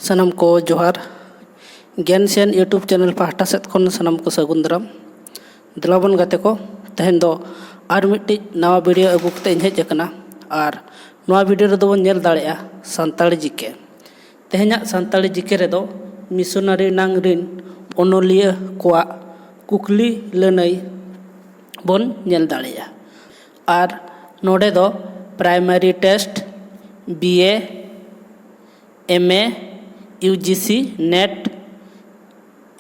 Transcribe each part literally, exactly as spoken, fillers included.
ᱥᱟᱱᱟᱢ ᱠᱚ ᱡᱚᱦᱟᱨ᱾ ᱜᱮᱱ ᱥᱮᱱ YouTube ᱪᱮᱱᱮᱞ ᱯᱟᱦᱴᱟ ᱥᱮᱫ ᱠᱷᱚᱱ ᱥᱟᱱᱟᱢ ᱠᱚ ᱥᱟᱹᱜᱩᱱ ᱫᱟᱨᱟᱢ᱾ ᱫᱮᱞᱟ ᱵᱚᱱ ᱜᱟᱛᱮ ᱠᱚ, ᱛᱮᱦᱮᱧ ᱫᱚ ᱟᱨ ᱢᱤᱫᱴᱤᱡ ᱱᱟᱣᱟ ᱵᱷᱤᱰᱤᱭᱳ ᱟᱹᱜᱩ ᱠᱟᱛᱮ ᱤᱧ ᱦᱮᱡ ᱟᱠᱟᱱᱟ᱾ ᱟᱨ ᱱᱚᱣᱟ ᱵᱷᱤᱰᱤᱭᱳ ᱨᱮᱫᱚ ᱵᱚᱱ ᱧᱮᱞ ᱫᱟᱲᱮᱭᱟᱜᱼᱟ ᱥᱟᱱᱛᱟᱲᱤ ᱡᱤᱠᱮ᱾ ᱛᱮᱦᱮᱧᱟᱜ ᱥᱟᱱᱛᱟᱲᱤ ᱡᱤᱠᱮ ᱨᱮᱫᱚ ᱢᱤᱥᱚᱱᱟᱨᱤ ᱱᱟᱝ ᱨᱤᱱ ᱚᱱᱚᱞᱤᱭᱟᱹ ᱠᱚᱣᱟᱜ ᱠᱩᱠᱞᱤ ᱞᱟᱹᱱᱟᱹᱭ ᱵᱚᱱ ᱧᱮᱞ ᱫᱟᱲᱮᱭᱟᱜᱼᱟ᱾ ᱟᱨ ᱱᱚᱰᱮ ᱫᱚ primary test, B A, M A, U G C, net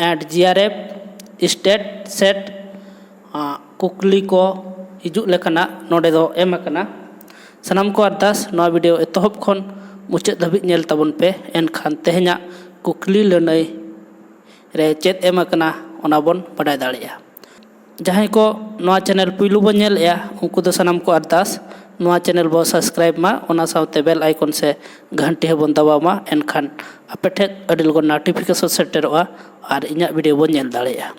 and G R F, state set, ᱟᱸ, ᱠᱩᱠᱞᱤ ᱠᱚ ᱦᱤᱡᱩᱜ ᱞᱮᱠᱟᱱᱟᱜ ᱱᱚᱰᱮ ᱫᱚ ᱮᱢ ᱟᱠᱟᱱᱟ᱾ ᱥᱟᱱᱟᱢ ᱠᱚ ᱟᱨᱫᱟᱥ, ᱱᱚᱣᱟ ᱵᱷᱤᱰᱤᱭᱳ ᱮᱛᱚᱦᱚᱵ ᱠᱷᱚᱱ ᱢᱩᱪᱟᱹᱫ ᱫᱷᱟᱹᱵᱤᱡ ᱧᱮᱞ ᱛᱟᱵᱚᱱ ᱯᱮ, ᱮᱱᱠᱷᱟᱱ ᱛᱮᱦᱮᱧᱟᱜ ᱠᱩᱠᱞᱤ ᱞᱟᱹᱱᱟᱹᱭ ᱨᱮ ᱪᱮᱫ ᱮᱢ ᱟᱠᱟᱱᱟ ᱚᱱᱟ ᱵᱚᱱ ᱵᱟᱰᱟᱭ ᱫᱟᱲᱮᱭᱟᱜᱼᱟ᱾ ᱡᱟᱦᱟᱸᱭ ᱠᱚ ᱱᱚᱣᱟ ᱪᱮᱱᱮᱞ ᱯᱩᱭᱞᱩ ᱵᱚᱱ ᱧᱮᱞᱮᱜᱼᱟ, ᱩᱱᱠᱩ ᱫᱚ ᱥᱟᱱᱟᱢ ᱠᱚ ᱟᱨᱫᱟᱥ, ᱱᱚᱣᱟ ᱪᱮᱱᱮᱞ ᱵᱚ ᱥᱟᱵᱥᱠᱨᱟᱭᱤᱵᱽ ᱢᱟ, ᱚᱱᱟ ᱥᱟᱶᱛᱮ ᱵᱮᱞ ᱟᱭᱠᱚᱱ ᱥᱮ ᱜᱷᱟᱱᱴᱤ ᱦᱚᱸᱵᱚᱱ ᱫᱟᱵᱟᱣ ᱢᱟ, ᱮᱱᱠᱷᱟᱱ ᱟᱯᱮ ᱴᱷᱮᱱ ᱟᱹᱰᱤ ᱞᱚᱜᱚᱱ ᱱᱳᱴᱤᱯᱷᱤᱠᱮᱥᱚᱱ ᱥᱮᱴᱮᱨᱚᱜᱼᱟ ᱟᱨ ᱤᱧᱟᱹᱜ ᱵᱷᱤᱰᱤᱭᱳ ᱵᱚᱱ ᱧᱮᱞ ᱫᱟᱲᱮᱭᱟᱜᱼᱟ᱾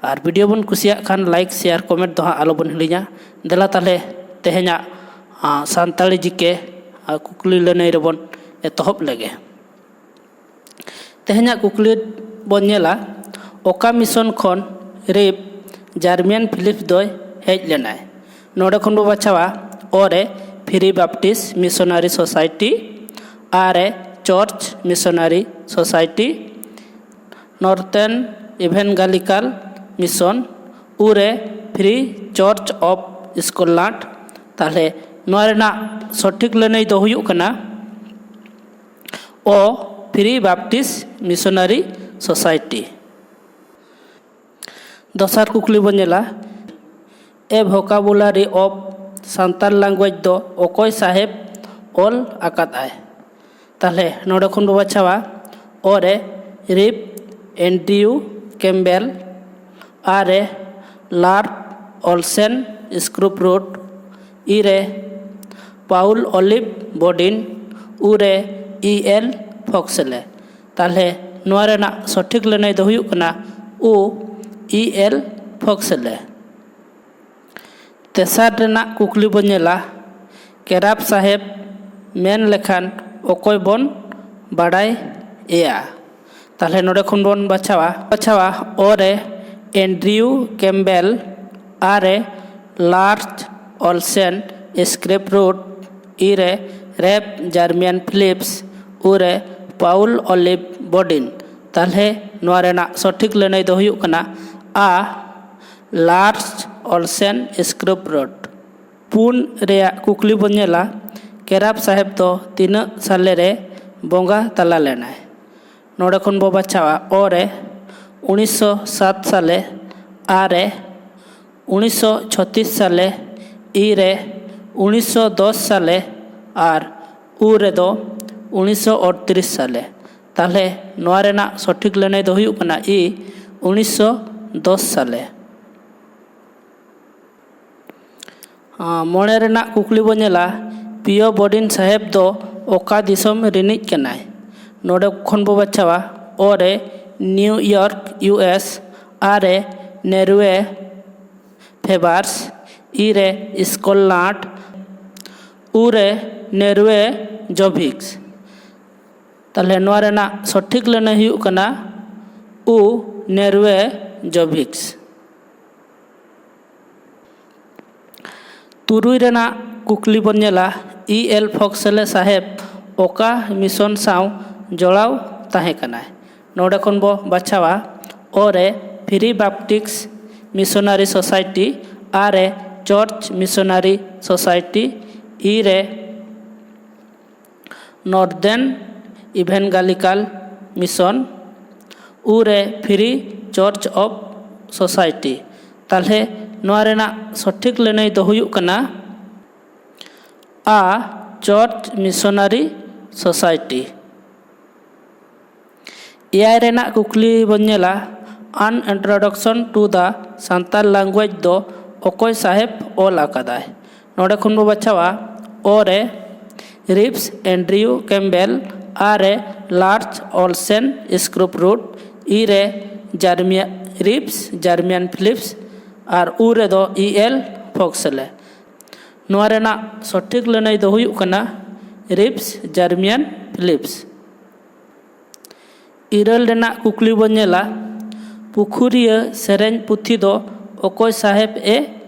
ᱟᱨ ᱵᱷᱤᱰᱤᱭᱳ ᱵᱚᱱ ᱠᱩᱥᱤᱭᱟᱜ ᱠᱷᱟᱱ ᱞᱟᱭᱤᱠ, ᱥᱮᱭᱟᱨ, ᱠᱚᱢᱮᱱᱴ ᱫᱚ ᱦᱟᱸᱜ ᱟᱞᱚᱵᱚᱱ ᱦᱤᱲᱤᱧᱟ᱾ ᱫᱮᱞᱟ ᱛᱟᱦᱞᱮ ᱛᱮᱦᱮᱧᱟᱜ, ᱟᱸ, ᱥᱟᱱᱛᱟᱲᱤ ᱡᱤᱠᱮ, ᱟᱸ, ᱠᱩᱠᱞᱤ ᱞᱟᱹᱱᱟᱹᱭ ᱨᱮᱵᱚᱱ ᱮᱛᱚᱦᱚᱵ ᱞᱮᱜᱮ᱾ ᱛᱮᱦᱮᱧᱟᱜ ᱠᱩᱠᱞᱤ ᱵᱚᱱ ᱧᱮᱞᱟ, ᱚᱠᱟ ᱢᱤᱥᱚᱱ ᱠᱷᱚᱱ ᱨᱤᱯ ᱡᱟᱨᱢᱤᱭᱟᱱ ᱯᱷᱤᱞᱤᱯ ᱫᱚᱭ ᱦᱮᱡ ᱞᱮᱱᱟᱭ? ᱱᱚᱰᱮ ᱠᱷᱚᱱ ᱵᱚ ᱵᱟᱪᱷᱟᱣᱟ, ᱚ ᱨᱮ ᱯᱷᱨᱤ ᱵᱟᱯᱴᱤᱥᱴ ᱢᱤᱥᱚᱱᱟᱨᱤ ᱥᱳᱥᱟᱭᱴᱤ, ᱟ ᱨᱮ ᱪᱟᱨᱪ ᱢᱤᱥᱚᱱᱟᱨᱤ ᱥᱳᱥᱟᱭᱴᱤ, ᱱᱚᱨᱛᱷᱟᱨᱱ ᱤᱵᱷᱮᱱᱜᱟᱞᱤᱠᱟᱞ ᱢᱤᱥᱚᱱ, ᱩ ᱨᱮ ᱯᱷᱨᱤ ᱪᱟᱨᱪ ᱚᱯᱷ ᱥᱠᱚᱴᱞᱮᱱᱰ᱾ ᱛᱟᱦᱞᱮ ᱱᱚᱣᱟ ᱨᱮᱱᱟᱜ ᱥᱚᱴᱷᱤᱠ ᱞᱟᱹᱱᱟᱹᱭ ᱫᱚ ᱦᱩᱭᱩᱜ ᱠᱟᱱᱟ ᱚ, ᱯᱷᱨᱤ ᱵᱟᱯᱴᱤᱥᱴ ᱢᱤᱥᱚᱱᱟᱨᱤ ᱥᱳᱥᱟᱭᱴᱤ᱾ ᱫᱚᱥᱟᱨ ᱠᱩᱠᱞᱤ ᱵᱚᱱ ᱧᱮᱞᱟ, A Vocabulary of Santal Language ᱫᱚ ᱚᱠᱚᱭ ᱥᱟᱦᱮᱵᱽ ᱚᱞ ᱟᱠᱟᱫ ᱟᱭ? ᱛᱟᱦᱞᱮ ᱱᱚᱰᱮ ᱠᱷᱚᱱ ᱵᱚ ᱵᱟᱪᱷᱟᱣᱟ, ᱚ ᱨᱮ ᱨᱤᱯ ᱮᱱᱰᱨᱤᱭᱩ ᱠᱮᱢᱵᱮᱞ, ᱟ ᱨᱮ ᱞᱟᱨᱯ ᱚᱞᱥᱮᱱ ᱥᱠᱨᱩᱯ ᱨᱩᱴ, ᱤ ᱨᱮ ᱯᱟᱣᱩᱞ ᱚᱞᱤᱵᱷ ᱵᱚᱰᱤᱱ, ᱩ ᱨᱮ ᱤ ᱮᱞ ᱯᱷᱚᱠᱥᱮᱞᱮ᱾ ᱛᱟᱦᱞᱮ ᱱᱚᱣᱟ ᱨᱮᱱᱟᱜ ᱥᱚᱴᱷᱤᱠ ᱞᱟᱹᱱᱟᱹᱭ ᱫᱚ ᱦᱩᱭᱩᱜ ᱠᱟᱱᱟ ᱩ, ᱤ ᱮᱞ ᱯᱷᱚᱠᱥᱮᱞᱮ᱾ ᱛᱮᱥᱟᱨ ᱨᱮᱱᱟᱜ ᱠᱩᱠᱞᱤ ᱵᱚᱱ ᱧᱮᱞᱟ, ᱠᱮᱨᱟᱯ ᱥᱟᱦᱮᱵᱽ ᱢᱮᱱ ᱞᱮᱠᱷᱟᱱ ᱚᱠᱚᱭ ᱵᱚᱱ ᱵᱟᱰᱟᱭ ᱮᱭᱟ᱾ ᱛᱟᱦᱚᱞᱮ ᱱᱚᱰᱮ ᱠᱷᱚᱱ ᱵᱚᱱ ᱵᱟᱪᱷᱟᱣᱟ, ᱵᱟᱪᱷᱟᱣᱟ ᱚ ᱨᱮ ᱮᱱᱰᱨᱤᱭᱩ ᱠᱮᱢᱵᱮᱞ, ᱟ ᱨᱮ ᱞᱟᱨᱪ ᱚᱞᱥᱮᱱ ᱥᱠᱨᱮᱯ ᱨᱩᱴ, ᱤ ᱨᱮ ᱨᱮᱯ ᱡᱟᱨᱢᱤᱭᱟᱱ ᱯᱷᱤᱞᱤᱯᱥ, ᱩ ᱨᱮ ᱯᱟᱣᱩᱞ ᱚᱞᱤᱵᱷ ᱵᱚᱰᱤᱱ᱾ ᱛᱟᱦᱚᱞᱮ ᱱᱚᱣᱟ ᱨᱮᱱᱟᱜ ᱥᱚᱴᱷᱤᱠ ᱞᱟᱹᱱᱟᱹᱭ ᱫᱚ ᱦᱩᱭᱩᱜ ᱠᱟᱱᱟ ᱟ, ᱞᱟᱨᱪ ᱚᱞᱥᱮᱱ ᱥᱠᱨᱮᱯ ᱨᱩᱴ᱾ ᱯᱩᱱ ᱨᱮᱭᱟᱜ ᱠᱩᱠᱞᱤ ᱵᱚᱱ ᱧᱮᱞᱟ, ᱠᱮᱨᱟᱵ ᱥᱟᱦᱮᱵᱽ ᱫᱚ ᱛᱤᱱᱟᱹᱜ ᱥᱟᱞᱮ ᱨᱮ ᱵᱚᱸᱜᱟ ᱛᱟᱞᱟ ᱞᱮᱱᱟᱭ? ᱱᱚᱰᱮ ᱠᱷᱚᱱ ᱵᱚ ᱵᱟᱪᱷᱟᱣᱟ ᱚ ᱨᱮ ᱩᱱᱤᱥᱥᱚ ᱥᱟᱛ ᱥᱟᱞᱮ, ᱟ ᱨᱮ ᱩᱱᱤᱥᱥᱚ ᱪᱷᱚᱛᱤᱥ ᱥᱟᱞᱮ, ᱤ ᱨᱮ ᱩᱱᱤᱥᱥᱚ ᱫᱚᱥ ᱥᱟᱞᱮ ᱟᱨ ᱩ ᱨᱮᱫᱚ ᱩᱱᱤᱥᱥᱚ ᱟᱴᱛᱨᱤᱥ ᱥᱟᱞᱮ᱾ ᱛᱟᱦᱚᱞᱮ ᱱᱚᱣᱟ ᱨᱮᱱᱟᱜ ᱥᱚᱴᱷᱤᱠ ᱞᱟᱹᱱᱟᱹᱭ ᱫᱚ ᱦᱩᱭᱩᱜ ᱠᱟᱱᱟ ᱤ, ᱩᱱᱤᱥᱥᱚ ᱫᱚᱥ ᱥᱟᱞᱮ᱾ ᱟᱸ, ᱢᱚᱬᱮ ᱨᱮᱱᱟᱜ ᱠᱩᱠᱞᱤ ᱵᱚᱱ ᱧᱮᱞᱟ, ᱯᱤᱭᱳ ᱵᱚᱰᱤᱱ ᱥᱟᱦᱮᱵᱽ ᱫᱚ ᱚᱠᱟ ᱫᱤᱥᱚᱢ ᱨᱤᱱᱤᱡ ᱠᱟᱱᱟᱭ? ᱱᱚᱰᱮ ᱠᱷᱚᱱ ᱵᱚ ᱵᱟᱪᱷᱟᱣᱟ ᱚ ᱨᱮ ᱱᱤᱭᱩ ᱭᱚᱨᱠ, ᱭᱩ ᱮᱥ, ᱟ ᱨᱮ ᱱᱮᱨᱣᱮ ᱯᱷᱮᱵᱟᱨᱥ, ᱤ ᱨᱮ ᱥᱠᱚᱴᱞᱟᱱᱰ, ᱩ ᱨᱮ ᱱᱮᱨᱣᱮ ᱡᱚᱵᱷᱤᱠᱥ᱾ ᱛᱟᱦᱚᱞᱮ ᱱᱚᱣᱟ ᱨᱮᱱᱟᱜ ᱥᱚᱴᱷᱤᱠ ᱞᱟᱹᱱᱟᱹᱭ ᱦᱩᱭᱩᱜ ᱠᱟᱱᱟ ᱩ, ᱱᱮᱨᱣᱮ ᱡᱚᱵᱷᱤᱠᱥ᱾ ᱛᱩᱨᱩᱭ ᱨᱮᱱᱟᱜ ᱠᱩᱠᱞᱤ ᱵᱚᱱ ᱧᱮᱞᱟ, ᱤ ᱮᱞ ᱯᱷᱚᱠᱥᱮᱞᱮ ᱥᱟᱦᱮᱵᱽ ᱚᱠᱟ ᱢᱤᱥᱚᱱ ᱥᱟᱶ ᱡᱚᱲᱟᱣ ᱛᱟᱦᱮᱸ ᱠᱟᱱᱟᱭ? ᱱᱚᱰᱮ ᱠᱷᱚᱱ ᱵᱚ ᱵᱟᱪᱷᱟᱣᱟ ᱚ ᱨᱮ ᱯᱷᱨᱤ ᱵᱟᱯᱴᱤᱠᱥ ᱢᱤᱥᱚᱱᱟᱨᱤ ᱥᱳᱥᱟᱭᱴᱤ, ᱟ ᱨᱮ ᱪᱟᱨᱪ ᱢᱤᱥᱚᱱᱟᱨᱤ ᱥᱳᱥᱟᱭᱴᱤ, ᱤ ᱨᱮ ᱱᱚᱨᱫᱮᱱ ᱤᱵᱷᱮᱱᱜᱟᱞᱤᱠᱟᱞ ᱢᱤᱥᱚᱱ, ᱩ ᱨᱮ ᱯᱷᱨᱤ ᱪᱟᱨᱪ ᱚᱯᱷ ᱥᱳᱥᱟᱭᱴᱤ᱾ ᱛᱟᱦᱚᱞᱮ ᱱᱚᱣᱟ ᱨᱮᱱᱟᱜ ᱥᱚᱴᱷᱤᱠ ᱞᱟᱹᱱᱟᱹᱭ ᱫᱚ ᱦᱩᱭᱩᱜ ᱠᱟᱱᱟ ᱟ, ᱪᱟᱨᱪ ᱢᱤᱥᱚᱱᱟᱨᱤ ᱥᱳᱥᱟᱭᱴᱤ᱾ ᱮᱭᱟᱭ ᱨᱮᱱᱟᱜ ᱠᱩᱠᱞᱤ ᱵᱚᱱ ᱧᱮᱞᱟ, An Introduction to the Santal Language ᱫᱚ ᱚᱠᱚᱭ ᱥᱟᱦᱮᱵᱽ ᱚᱞ ᱟᱠᱟᱫᱟᱭ? ᱱᱚᱰᱮ ᱠᱷᱚᱱ ᱵᱚ ᱵᱟᱪᱷᱟᱣᱟ ᱚ ᱨᱮ ᱨᱤᱯᱥ ᱮᱱᱰᱨᱤᱭᱩ ᱠᱮᱢᱵᱮᱞ, ᱟ ᱨᱮ ᱞᱟᱨᱪ ᱚᱞᱥᱮᱱ ᱥᱠᱨᱩᱯ ᱨᱩᱴ, ᱤ ᱨᱮ ᱡᱟᱨᱢᱤᱭᱟ ᱨᱤᱯᱥ ᱡᱟᱨᱢᱤᱭᱟᱱ ᱯᱷᱤᱞᱤᱯᱥ ᱟᱨ ᱩ ᱨᱮᱫᱚ ᱤ ᱮᱞ ᱯᱷᱚᱠᱥᱮᱞᱮ᱾ ᱱᱚᱣᱟ ᱨᱮᱱᱟᱜ ᱥᱚᱴᱷᱤᱠ ᱞᱟᱹᱱᱟᱹᱭ ᱫᱚ ᱦᱩᱭᱩᱜ ᱠᱟᱱᱟ ᱨᱤᱯᱥ ᱡᱟᱨᱢᱤᱭᱟᱱ ᱯᱷᱤᱞᱤᱯᱥ᱾ ᱤᱨᱟᱹᱞ ᱨᱮᱱᱟᱜ ᱠᱩᱠᱞᱤ ᱵᱚᱱ ᱧᱮᱞᱟ, ᱯᱩᱠᱷᱩᱨᱤᱭᱟᱹ ᱥᱮᱨᱮᱧ ᱯᱩᱛᱷᱤ ᱫᱚ ᱚᱠᱚᱭ ᱥᱟᱦᱮᱵᱽ ᱮ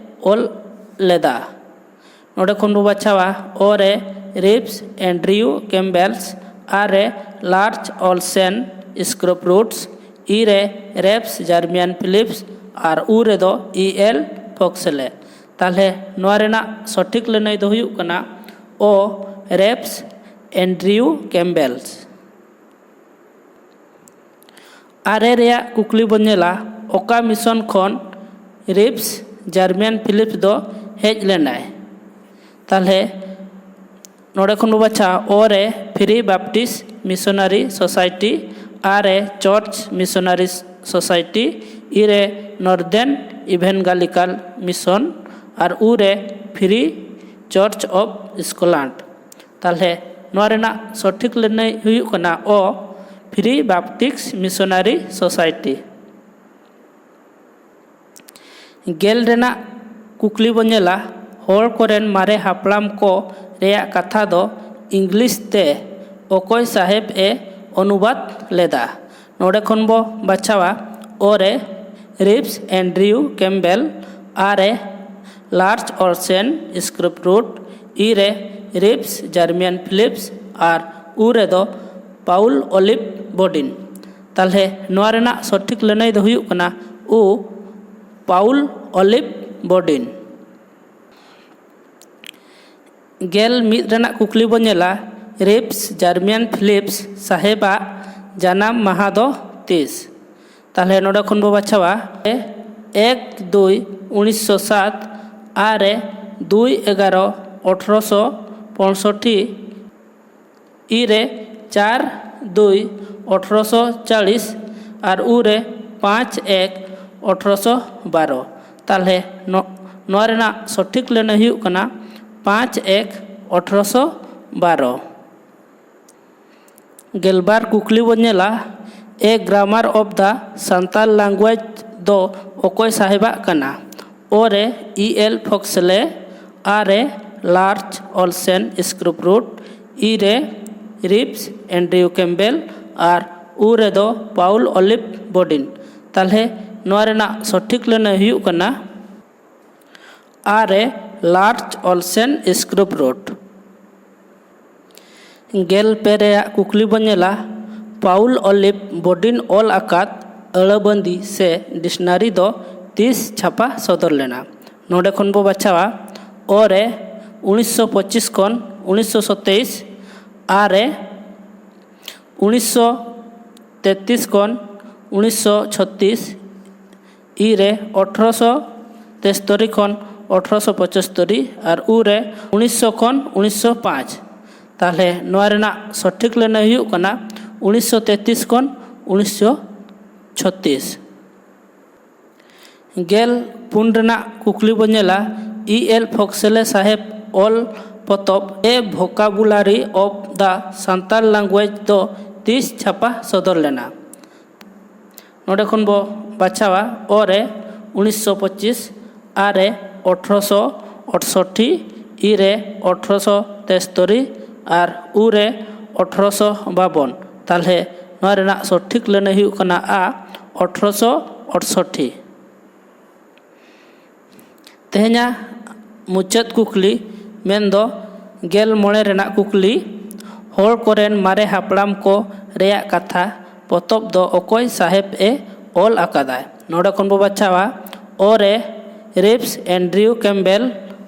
ᱚᱞ ᱞᱮᱫᱟ? ᱱᱚᱰᱮ ᱠᱷᱚᱱ ᱵᱚ ᱵᱟᱪᱷᱟᱣᱟ, ᱚ ᱨᱮ ᱨᱤᱯᱥ ᱮᱱᱰᱨᱤᱭᱩ ᱠᱮᱢᱵᱮᱞᱥ, ᱟᱨ ᱨᱮ ᱞᱟᱨᱪ ᱚᱞᱥᱮᱱ ᱥᱠᱨᱚᱯ ᱨᱩᱴᱥ, ᱤ ᱨᱮ ᱨᱮᱯᱥ ᱡᱟᱨᱢᱤᱭᱟᱱ ᱯᱷᱤᱞᱤᱯᱥ ᱟᱨ ᱩ ᱨᱮᱫᱚ ᱤ ᱮᱞ ᱯᱷᱚᱠᱥᱞᱮ᱾ ᱛᱟᱦᱚᱞᱮ ᱱᱚᱣᱟ ᱨᱮᱱᱟᱜ ᱥᱚᱴᱷᱤᱠ ᱞᱟᱹᱱᱟᱹᱭ ᱫᱚ ᱦᱩᱭᱩᱜ ᱠᱟᱱᱟ ᱚ, ᱨᱮᱯᱥ ᱮᱱᱰᱨᱤᱭᱩ ᱠᱮᱢᱵᱮᱞᱥ᱾ ᱟᱨᱮ ᱨᱮᱭᱟᱜ ᱠᱩᱠᱞᱤ ᱵᱚᱱ ᱧᱮᱞᱟ, ᱚᱠᱟ ᱢᱤᱥᱚᱱ ᱠᱷᱚᱱ ᱨᱤᱯᱥ ᱡᱟᱨᱢᱤᱭᱟᱱ ᱯᱷᱤᱞᱤᱯᱥ ᱫᱚ ᱦᱮᱡ ᱞᱮᱱᱟᱭ? ᱛᱟᱦᱚᱞᱮ ᱱᱚᱰᱮ ᱠᱷᱚᱱ ᱵᱚ ᱵᱟᱪᱷᱟᱣᱟ, ᱚ ᱨᱮ ᱯᱷᱨᱤ ᱵᱟᱯᱴᱤᱥᱴ ᱢᱤᱥᱚᱱᱟᱨᱤ ᱥᱳᱥᱟᱭᱴᱤ, ᱟ ᱨᱮ ᱪᱟᱨᱪ ᱢᱤᱥᱚᱱᱟᱨᱤ ᱥᱳᱥᱟᱭᱴᱤ, ᱤ ᱨᱮ ᱱᱚᱨᱫᱟᱨᱱ ᱤᱵᱷᱮᱱᱜᱟᱞᱤᱠᱟᱞ ᱢᱤᱥᱚᱱ ᱟᱨ ᱩ ᱨᱮ ᱯᱷᱨᱤ ᱪᱟᱨᱪ ᱚᱯᱷ ᱥᱠᱚᱴᱞᱮᱱᱰ᱾ ᱛᱟᱦᱚᱞᱮ ᱱᱚᱣᱟ ᱨᱮᱱᱟᱜ ᱥᱚᱴᱷᱤᱠ ᱞᱟᱹᱱᱟᱹᱭ ᱦᱩᱭᱩᱜ ᱠᱟᱱᱟ ᱚ, ᱯᱷᱨᱤ ᱵᱟᱯᱴᱤᱥᱴ ᱢᱤᱥᱚᱱᱟᱨᱤ ᱥᱳᱥᱟᱭᱴᱤ᱾ ᱜᱮᱞ ᱨᱮᱱᱟᱜ ᱠᱩᱠᱞᱤ ᱵᱚᱱ ᱧᱮᱞᱟ, ᱦᱚᱲ ᱠᱚᱨᱮᱱ ᱢᱟᱨᱮ ᱦᱟᱯᱲᱟᱢ ᱠᱚ ᱨᱮᱭᱟᱜ ᱠᱟᱛᱷᱟ ᱫᱚ ᱤᱝᱞᱤᱥ ᱛᱮ ᱚᱠᱚᱭ ᱥᱟᱦᱮᱵᱽ ᱮ ᱚᱱᱩᱵᱟᱫ ᱞᱮᱫᱟ? ᱱᱚᱰᱮ ᱠᱷᱚᱱ ᱵᱚ ᱵᱟᱪᱷᱟᱣᱟ, ᱚ ᱨᱮ ᱨᱤᱯᱥ ᱮᱱᱰᱨᱤᱭᱩ ᱠᱮᱢᱵᱮᱞ, ᱟ ᱨᱮ ᱞᱟᱨᱪ ᱚᱞᱥᱮᱱ ᱥᱠᱨᱤᱯᱴ ᱨᱩᱴ, ᱤ ᱨᱮ ᱨᱤᱯᱥ ᱡᱟᱨᱢᱤᱭᱟᱱ ᱯᱷᱤᱞᱤᱯᱥ ᱟᱨ ᱩ ᱨᱮᱫᱚ ᱯᱟᱣᱩᱞ ᱚᱞᱤᱵᱷ ᱵᱚᱰᱤᱱ᱾ ᱛᱟᱦᱚᱞᱮ ᱱᱚᱣᱟ ᱨᱮᱱᱟᱜ ᱥᱚᱴᱷᱤᱠ ᱞᱟᱹᱱᱟᱹᱭ ᱫᱚ ᱦᱩᱭᱩᱜ ᱠᱟᱱᱟ ᱩ, ᱯᱟᱣᱩᱞ ᱚᱞᱤᱵᱷ ᱵᱚᱰᱤᱱ᱾ ᱜᱮᱞ ᱢᱤᱫ ᱨᱮᱱᱟᱜ ᱠᱩᱠᱞᱤ ᱵᱚᱱ ᱧᱮᱞᱟ, ᱨᱤᱯᱥ ᱡᱟᱨᱢᱤᱭᱟᱱ ᱯᱷᱤᱞᱤᱯᱥ ᱥᱟᱦᱮᱵᱟᱜ ᱡᱟᱱᱟᱢ ᱢᱟᱦᱟ ᱫᱚ ᱛᱤᱥ? ᱛᱟᱦᱚᱞᱮ ᱱᱚᱰᱮ ᱠᱷᱚᱱ ᱵᱚ ᱵᱟᱪᱷᱟᱣᱟ, ᱮᱠ ᱫᱩᱭ ᱩᱱᱤᱥᱥᱚ ᱥᱟᱛ, ᱟ ᱨᱮ ᱫᱩᱭ ᱮᱜᱟᱨᱚ ᱟᱴᱷᱨᱚᱥᱚ ᱯᱚᱸᱭᱥᱚᱴᱴᱤ, ᱤ ᱨᱮ ᱪᱟᱨ ᱫᱩᱭ ᱟᱴᱷᱨᱚᱥᱚ ᱪᱟᱞᱤᱥ ᱟᱨ ᱩ ᱨᱮ ᱯᱟᱸᱪ ᱮᱠ ᱟᱴᱷᱨᱚᱥᱚ ᱵᱟᱨᱚ᱾ ᱛᱟᱦᱚᱞᱮ ᱱᱚ-, ᱱᱚᱣᱟ ᱨᱮᱱᱟᱜ ᱥᱚᱴᱷᱤᱠ ᱞᱟᱹᱱᱟᱹᱭ ᱦᱩᱭᱩᱜ ᱠᱟᱱᱟ ᱯᱟᱸᱪ ᱮᱠ ᱟᱴᱷᱨᱚᱥᱚ ᱵᱟᱨᱚ᱾ ᱜᱮᱞᱵᱟᱨ ᱠᱩᱠᱞᱤ ᱵᱚᱱ ᱧᱮᱞᱟ, A Grammar of the Santal Language ᱫᱚ ᱚᱠᱚᱭ ᱥᱟᱦᱮᱵᱟᱜ ᱠᱟᱱᱟ? ᱚ ᱨᱮ ᱤ ᱮᱞ ᱯᱷᱚᱠᱥᱞᱮ, ᱟ ᱨᱮ ᱞᱟᱨᱪ ᱚᱞᱥᱮᱱ ᱥᱠᱨᱤᱯᱴ ᱨᱩᱴ, ᱤ ᱨᱮ ᱨᱤᱯᱥ ᱮᱱᱰᱨᱤᱭᱩ ᱠᱮᱢᱵᱮᱞ ᱟᱨ ᱩ ᱨᱮᱫᱚ ᱯᱟᱣᱩᱞ ᱚᱞᱤᱵᱷ ᱵᱚᱰᱤᱱ᱾ ᱛᱟᱦᱚᱞᱮ ᱱᱚᱣᱟ ᱨᱮᱱᱟᱜ ᱥᱚᱴᱷᱤᱠ ᱞᱟᱹᱱᱟᱹᱭ ᱦᱩᱭᱩᱜ ᱠᱟᱱᱟ ᱟᱨ ᱮ ᱞᱟᱨᱪ ᱚᱞᱥᱮᱱ ᱥᱠᱨᱩᱯ ᱨᱳᱰ᱾ ᱜᱮᱞ ᱯᱮ ᱨᱮᱭᱟᱜ ᱠᱩᱠᱞᱤ ᱵᱚᱱ ᱧᱮᱞᱟ, ᱯᱟᱣᱩᱞ ᱚᱞᱤᱵᱷ ᱵᱚᱰᱤᱱ ᱚᱞ ᱟᱠᱟᱫ ᱟᱹᱲᱟᱹᱵᱟᱹᱱᱫᱤ ᱥᱮ ᱰᱤᱠᱥᱱᱟᱨᱤ ᱫᱚ ᱛᱤᱥ ᱪᱷᱟᱯᱟ ᱥᱚᱫᱚᱨ ᱞᱮᱱᱟ? ᱱᱚᱰᱮ ᱠᱷᱚᱱ ᱵᱚ ᱵᱟᱪᱷᱟᱣᱟ, ᱚ ᱨᱮ ᱩᱱᱤᱥᱥᱚ ᱯᱚᱸᱪᱤᱥ ᱠᱷᱚᱱ ᱩᱱᱤᱥᱥᱚ ᱥᱚᱛᱮᱭᱤᱥ, ᱟ ᱨᱮ ᱩᱱᱤᱥᱥᱚ ᱛᱮᱛᱨᱤᱥ ᱠᱷᱚᱱ ᱩᱱᱤᱥᱥᱚ ᱪᱷᱚᱛᱨᱤᱥ, ᱤ ᱨᱮ ᱟᱴᱷᱨᱚᱥᱚ ᱛᱮᱥᱛᱳᱨᱤ ᱠᱷᱚᱱ ᱟᱴᱷᱨᱚᱥᱚ ᱯᱚᱸᱪᱟᱛᱛᱳᱨᱤ ᱟᱨ ᱩ ᱨᱮ ᱩᱱᱤᱥᱥᱚ ᱠᱷᱚᱱ ᱩᱱᱤᱥᱥᱚ ᱯᱟᱸᱪ᱾ ᱛᱟᱦᱚᱞᱮ ᱱᱚᱣᱟ ᱨᱮᱱᱟᱜ ᱥᱚᱴᱷᱤᱠ ᱞᱟᱹᱱᱟᱹᱭ ᱦᱩᱭᱩᱜ ᱠᱟᱱᱟ ᱩᱱᱤᱥᱥᱚ ᱛᱮᱛᱨᱤᱥ ᱠᱷᱚᱱ ᱩᱱᱤᱥᱥᱚ ᱪᱷᱚᱛᱨᱤᱥ᱾ ᱜᱮᱞ ᱯᱩᱱ ᱨᱮᱱᱟᱜ ᱠᱩᱠᱞᱤ ᱵᱚᱱ ᱧᱮᱞᱟ, ᱤ ᱮᱞ ᱯᱷᱚᱠᱥᱮᱞᱮ ᱥᱟᱦᱮᱵᱽ ᱚᱞ ᱯᱚᱛᱚᱵ A Vocabulary of the Santal Language ᱫᱚ ᱛᱤᱥ ᱪᱷᱟᱯᱟ ᱥᱚᱫᱚᱨ ᱞᱮᱱᱟ? ᱱᱚᱰᱮ ᱠᱷᱚᱱ ᱵᱚ ᱵᱟᱪᱷᱟᱣᱟ, ᱚ ᱨᱮ ᱩᱱᱤᱥᱥᱚ ᱯᱚᱸᱪᱤᱥ, ᱟ ᱨᱮ ᱟᱴᱷᱨᱚᱥᱚ ᱟᱴᱥᱚᱴᱴᱤ, ᱤ ᱨᱮ ᱟᱴᱷᱨᱚᱥᱚ ᱛᱮᱥᱛᱳᱨᱤ ᱟᱨ ᱩ ᱨᱮ ᱟᱴᱷᱨᱚᱥᱚ ᱵᱟᱵᱚᱱ᱾ ᱛᱟᱦᱚᱞᱮ ᱱᱚᱣᱟ ᱨᱮᱱᱟᱜ ᱥᱚᱴᱷᱤᱠ ᱞᱟᱹᱱᱟᱹᱭ ᱦᱩᱭᱩᱜ ᱠᱟᱱᱟ ᱟ, ᱟᱴᱷᱨᱚᱥᱚ ᱟᱴᱥᱚᱴᱴᱤ᱾ ᱛᱮᱦᱮᱧᱟᱜ ᱢᱩᱪᱟᱹᱫ ᱠᱩᱠᱞᱤ ᱢᱮᱱᱫᱚ ᱜᱮᱞ ᱢᱚᱬᱮ ᱨᱮᱱᱟᱜ ᱠᱩᱠᱞᱤ, ᱦᱚᱲ ᱠᱚᱨᱮᱱ ᱢᱟᱨᱮ ᱦᱟᱯᱲᱟᱢ ᱠᱚ ᱨᱮᱭᱟᱜ ᱠᱟᱛᱷᱟ ᱯᱚᱛᱚᱵ ᱫᱚ ᱚᱠᱚᱭ ᱥᱟᱦᱮᱵᱽ ᱮ ᱚᱞ ᱟᱠᱟᱫᱟᱭ? ᱱᱚᱰᱮ ᱠᱷᱚᱱ ᱵᱚ ᱵᱟᱪᱷᱟᱣᱟ, ᱚ ᱨᱮ ᱨᱤᱯᱥ ᱮᱱᱰᱨᱤᱭᱩ ᱠᱮᱢᱵᱮᱞ,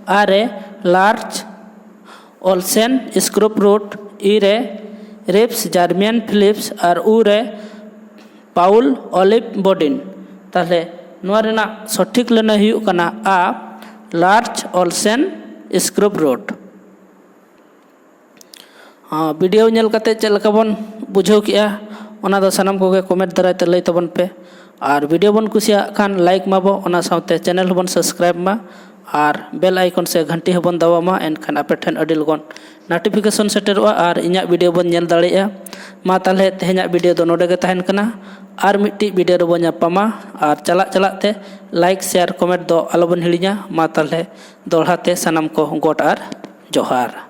ᱟ ᱨᱮ ᱞᱟᱨᱪ ᱚᱞᱥᱮᱱ ᱥᱠᱨᱩᱯ ᱨᱳᱰ, ᱤ ᱨᱮ ᱨᱤᱯᱥ ᱡᱟᱨᱢᱤᱭᱟᱱ ᱯᱷᱤᱞᱤᱯᱥ ᱟᱨ ᱩ ᱨᱮ ᱯᱟᱣᱩᱞ ᱚᱞᱤᱵᱷ ᱵᱚᱰᱤᱱ᱾ ᱛᱟᱦᱚᱞᱮ ᱱᱚᱣᱟ ᱨᱮᱱᱟᱜ ᱥᱚᱴᱷᱤᱠ ᱞᱟᱹᱱᱟᱹᱭ ᱦᱩᱭᱩᱜ ᱠᱟᱱᱟ ᱟ, ᱞᱟᱨᱪ ᱚᱞᱥᱮᱱ ᱥᱠᱨᱩᱯ ᱨᱳᱰ᱾ ᱦᱚᱸ, ᱵᱷᱤᱰᱤᱭᱳ ᱧᱮᱞ ᱠᱟᱛᱮ ᱪᱮᱫ ᱞᱮᱠᱟ ᱵᱚᱱ ᱵᱩᱡᱷᱟᱹᱣ ᱠᱮᱜᱼᱟ, ᱚᱱᱟ ᱫᱚ ᱥᱟᱱᱟᱢ ᱠᱚᱜᱮ ᱠᱚᱢᱮᱱᱴ ᱫᱟᱨᱟᱭ ᱛᱮ ᱞᱟᱹᱭ ᱛᱟᱵᱚᱱ ᱯᱮ᱾ ᱟᱨ ᱵᱷᱤᱰᱤᱭᱳ ᱵᱚᱱ ᱠᱩᱥᱤᱭᱟᱜ ᱠᱷᱟᱱ ᱞᱟᱭᱤᱠ ᱢᱟᱵᱚ, ᱚᱱᱟ ᱥᱟᱶᱛᱮ ᱪᱮᱱᱮᱞ ᱦᱚᱸᱵᱚᱱ ᱥᱟᱵᱥᱠᱨᱟᱭᱤᱵ ᱢᱟ ᱟᱨ ᱵᱮᱞ ᱟᱭᱠᱚᱱ ᱥᱮ ᱜᱷᱟᱱᱴᱤ ᱦᱚᱸᱵᱚᱱ ᱫᱟᱵᱟᱣ ᱢᱟ, ᱮᱱᱠᱷᱟᱱ ᱟᱯᱮ ᱴᱷᱮᱱ ᱟᱹᱰᱤ ᱞᱚᱜᱚᱱ ᱱᱳᱴᱤᱯᱷᱤᱠᱮᱥᱚᱱ ᱥᱮᱴᱮᱨᱚᱜᱼᱟ ᱟᱨ ᱤᱧᱟᱹᱜ ᱵᱷᱤᱰᱤᱭᱳ ᱵᱚᱱ ᱧᱮᱞ ᱫᱟᱲᱮᱭᱟᱜᱼᱟ᱾ ᱢᱟ ᱛᱟᱦᱚᱞᱮ ᱛᱮᱦᱮᱧᱟᱜ ᱵᱷᱤᱰᱤᱭᱳ ᱫᱚ ᱱᱚᱰᱮ ᱜᱮ ᱛᱟᱦᱮᱱ ᱠᱟᱱᱟ, ᱟᱨ ᱢᱤᱫᱴᱤᱡ ᱵᱷᱤᱰᱤᱭᱳ ᱨᱮᱵᱚᱱ ᱧᱟᱯᱟᱢᱟ᱾ ᱟᱨ ᱪᱟᱞᱟᱜ ᱪᱟᱞᱟᱜ ᱛᱮ ᱞᱟᱭᱤᱠ, ᱥᱮᱭᱟᱨ, ᱠᱚᱢᱮᱱᱴ ᱫᱚ ᱟᱞᱚᱵᱚᱱ ᱦᱤᱲᱤᱧᱟ᱾ ᱢᱟ ᱛᱟᱦᱚᱞᱮ ᱫᱚᱦᱲᱟ ᱛᱮ ᱥᱟᱱᱟᱢ ᱠᱚ ᱜᱚᱰ ᱟᱨ ᱡᱚᱦᱟᱨ᱾